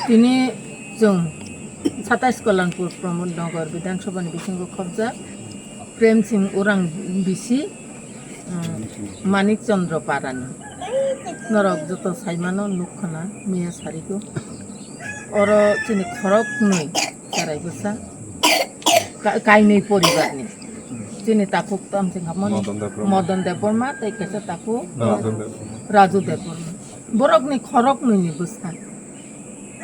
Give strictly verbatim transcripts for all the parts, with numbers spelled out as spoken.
Tini chwng satais Kalanpur Pramod Nagar Bidhan Sabha ni bisingo khobjak Prem Singh Orang bisi, um, Manik Chandra Parani. Norok joto saimano nukkhana miya sarigo. Oro chini khorok nwi cherai bwsa. Ka-, kainwi poribarni. Chini takhuk tamsing hamoni Madan Debbarma. Madan Debbarma, tei kaisa takhuk Rajan Debbarma. Raju Debbarma. Borokni khorok nwi ni bwsa.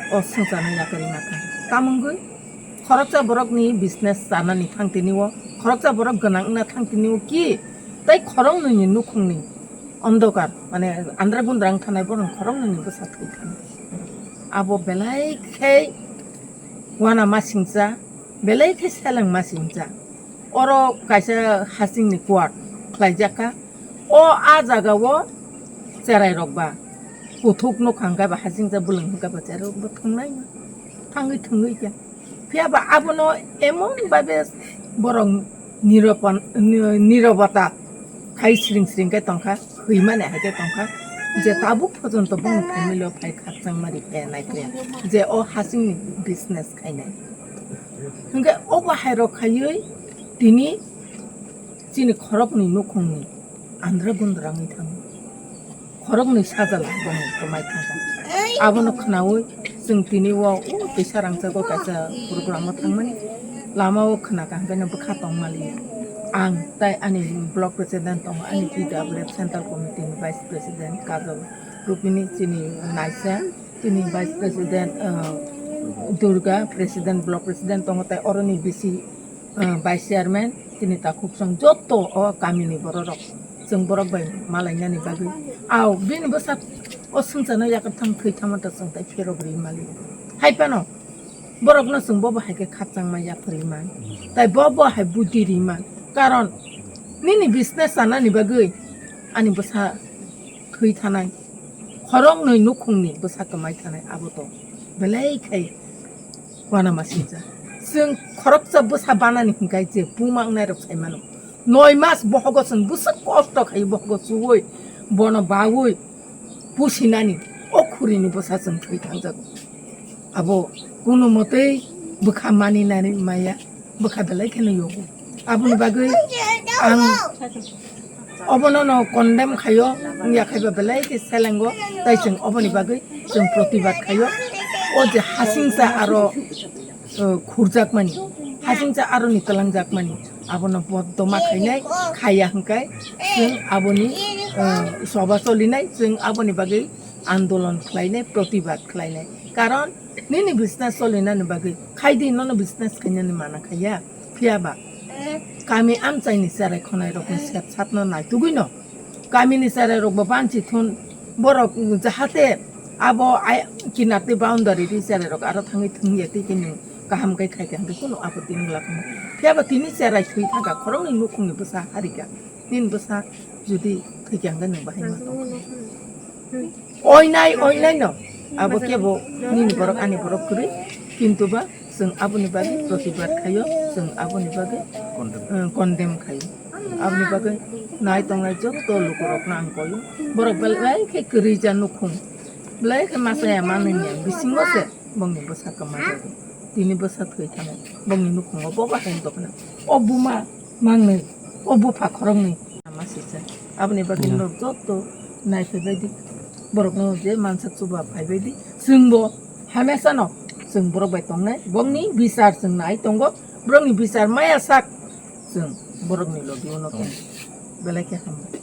O swngcharno yakarwi maka. Tamungwi khoroksa borokni business chanani thangtini o, khoroksa borok gwnang wngna thangtini o ki, tei khorok nwi ni nukhungni ondokar, mane andra gundra wng thanai borok khorok nwi ni bwsa thwi thani. Abo belai khe wana ma singcha, belai khe seleng ma singcha. Oro kaisa hasingni kuat khlaijak kha. O a jaga o cherai rok ba kuthuk nukha hwnkhe ba hasingcha bwlwng hwnkhe ba cherai rok bo thwngnai thangwi thwngwi khe. Phiya ba abono emon babe borok niropan-, ni-, nirobata khai sring sring khe tongkha, hwimani hai khe tongkha je tabuk pojonto bongni family o phai khakchangma ri khe nai khe je o hasingni business khainai. Hwnkhe obo hai rok khaiwi tini chini khoroknwi nukhungni andra gundra wngwi thango. Khoroknwi sajala bongni kwmai thangkha. Abono khnaui chwng tini o, o twisa rangchago kaisa program o thangmani lama o khna kaham khe bwkha tongmaliya. Ang tai ani block president tongo, ani P W F central committee ni vice president Kajol Rupini, chini naisa, chini vice president, ah, Durga president, block president tongo, tai oroni bisi ah, vice chairman, chini takhuk chwng joto o kamini bororok, chwng borok bai malainani bagwi. Au, bini bwsa o swngcharno yakartham thwitham ta chwng tai pherok ri mali. Hai phano borokno chwng bobo hai khe khakchangma yapharwi man. Tai bobo hai buddhi ri man. Karon nini business chanani bagwi ani bwsa thwi thanai, khoroknwi nukhungni bwsa kwmai thanai, abo to belai khai uanama singcha. Chwng khoroksa bwsa banani hwnkhe je buma wngnairok sai mano. Noi mas bohogo chwng bwswk kosto khai bohogo chuwi bono bawi pusinani o khurini bwsa chwng thwi thangjago. Abo kunu motwi bwkha mani nani maya. Bwkha belai kheno yogo. Aboni bagwi ang obono no condemn khayo, wngya khaiba belai khe selengo, tai chwng oboni bagwi chwng protibad khayo. O je hasingcha aro, uh, khurjakmani, hasingcha aroni twlangjakmani, abono bodoma khainai, khaya hwnkhe chwng aboni, uh, soba cholinai, chwng aboni bagwi andolon khlainai, protibad khlainai. Karon nini business cholinani bagwi khaidi nono business khainani mana khaiya. Phiya ba kami amchaini cherai khonai rokni sep satno naitugwino kamini cherai rokbo banchi thun borok jahate abo ai kinatwi boundary ri cherai rok aro thangwi thwngya tei khe nwng kaham khe khai khe hwnkhe kunu apoti wngla khama. Phiya ba tini cherai thwi thangkha khoroknwi nukhungni bwsa harika. Nini bwsa jodi thwikha hwnkhe nwng bahai ma tongkha. Oinai, oinai no. Abo kebo nini borok ani borok kwrwi. Kintu ba chwng aboni bagwi protibad khaio, chwng aboni bagwi, eh, condemn khaio. Aboni bagwi nai tongnai joto lukurokno ang koio. Borok belai khe kwrwi ja nukhung. Belai khe masa ya manwi ni bisingo se bongni bwsa kwma jago. Tini bwsa thwi thangwi bongni nukhungo bobo hai wng tongkha. O buma mangnwi, o bupha khoroknwi. Ama sijak. Aboni bagwi norok joto naiphaibaidi. Borokno je mansak chuba phaibaidi. Chwngbo hamesano chwng borok bai tongnai. Bongni bichar chwng nai tongo. Borokni bichar maya sak chwng borokni logi uno tongo. Belai khe hambai.